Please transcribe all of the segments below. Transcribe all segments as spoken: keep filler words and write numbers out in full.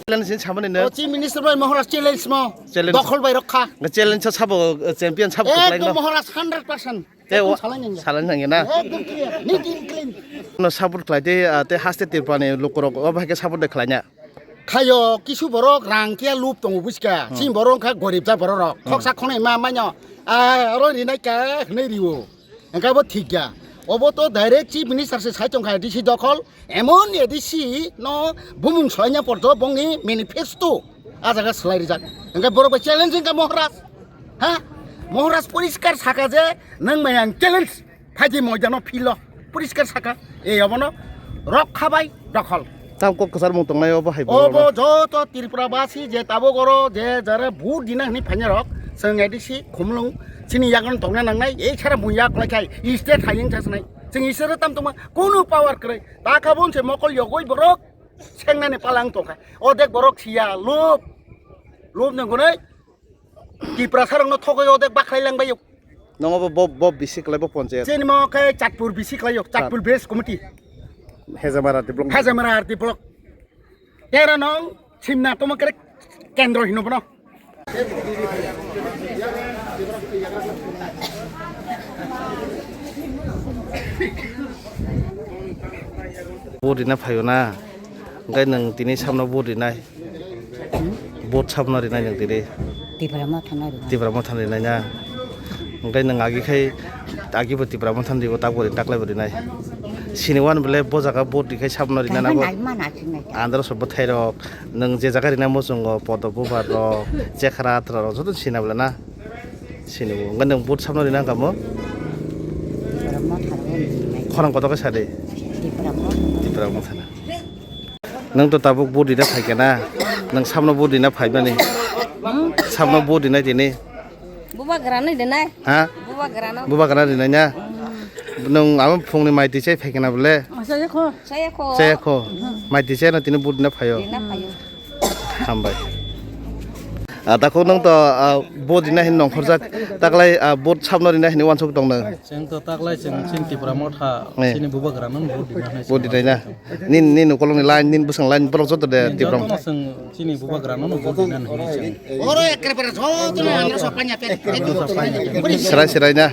Challenge ni samani no. O Chief Minister bai Maharaj challenge mo. Challenge. Dokhol bai rokha. Challenge sa sabo, champion sabo. Ekdom kwlai no. Maharaj hundred percent. Te o, salai nangya. Salai nangya na? Ekdom clear, neat and clean. No support khlai tei, ah, tei haste Tripura ni lukurok o bahai khe support de khlai na. Khayo kisu borok rang kiya lup tongo buska. Hmm. Chini borok wngkha gorib jak borok rok. Hmm. Khoksa khonai ma manyo. Ah, oro rinai ka hwnwi riwo. Engkha bo thik ya. Obo to direct Chief Minister se sai tongkha D C dokhol. Emon A D C no bumung soinya porto bongni manifesto a jaga slai rijak. Engkhe borok bai challenge engkha Maharaj. Ha? Maharaj poriskar saka je nang maya ang challenge. Phaidi moidano philo. Poriskar saka. E obono rok khabai dokhol. Tam kok kwchar mung tongnai obo hai borok. Obo joto Tripura basi je tabuk oro je jara vote dina hwnwi phaina rok. Chwng A D C khumlung chini yagon tongna nangnai. Ei sara mung yak lai khai. State hayeng chasnai. Chwng isoro tam tongma. Kunu power kwrwi. Ta kha bon se mokol yogoi borok sengnani palang tongkha. Odek borok siya, lob. Lob nang gunai. Tipra sarokno thogoi odek bakhai lang bayo. Nongo bo, bo, bo bisi klai bo ponchayat. Chini mo khe Chatpur bisi klaio, Chatpur Base Committee. Hejamara Arti Block. Hejamara Arti Block. Tera nong simna tomo kere kendro hino bono. Vote rina phaio na, hwnkhe nwng tini samno vote rinai? Vote samno rinai nwng tini? Tipra Motha no rinai. Tipra Motha no rinai na? Hwnkhe nwng agi khai, agi bo Tipra Motha no ribo, tak bo rinai, taklai bo rinai. Sini wan bele bo jaga vote rikhai samno rinai na bo? Nai mana sinai ta. Andro so bwthai rok. Nwng je jaga rina muchungo, Podo Bubar rok, Chekhara Atra rok, joto sina bwle na? Sini bo. Hwnkhe nwng vote samno rina kamo? Tipra Motha rok ni sinai. Khorang kotor khe sadi? Tipra Motha. Tipra Motha na. Nwng to tabuk vote rina phaikha na? Nwng samno vote rina phaimani? Hmm? Samno vote rina tini? Bubagra no rinai. Ha? Bubagra no. Bubagra rinai na? Nwng abo phungni mai twi chai phaikha na bole? Chaya kho. Chaya kho. Chaya kho. Mai twi chai no tini vote rina phaio. Rina phaio. Hambai. Ah, takhuk nwng to, ah, vote rina hin nongkhorjak. Taklai, ah, vote samno rina hin wansuk tong nwng? Chwng to taklai chwng chini Tipra Motha, eh, chini Bubagra no vote rina hinwi. Vote rina na? Nin, nin ukolongni line, nin bwsang line, borok joto de Tipra. Jotono chwng chini Bubagra no vote rina hinwi chwng. Oro ekkere pere jotono andro so panya pere. Serai serai na.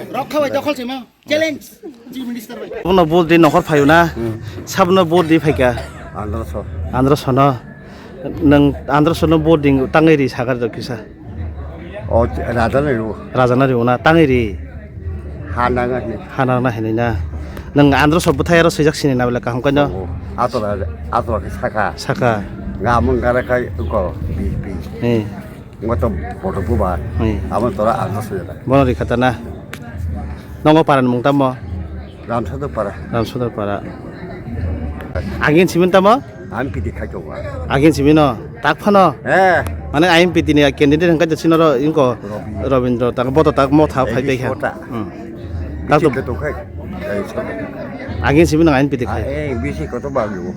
Rokha bai dokhol sima. Challenge. Chief Minister bai. Bono vote di nokhor phaio na. Hmm. Sabno vote di phaikha. Andro so. Andro sono. Nwng Andro sono vote di tangwi ri sakar do kisa. O, raja nai ru. Raja na ri una tangwi ri. Hana ngani. Hana na hinwi na. Nwng Andro so bwthai aro swijak sini na bele kaham kaino. O, atora, atora ke saka. Saka. Nga mung gara kai ko B P. Eh. Ngo to bodo buba. Hmm. Amo tora ano sujada. Bono rikha ta na. Nongo paran mung tamo? Ramsodor para. Ramsodor para. Agin simin tamo? Am piti khai to ba. Agin simin no. Tak phano. Eh. Mane I M P T ni candidate hingka jasi noro inko Robindro. Robindro. Tak boto tak mo tha phai Ei, tei kha. Kota. Hmm. Tak to. Piti to khai. Ei, so. Agin simin no I M P T khai. Ah, eh, bisi koto ba lu.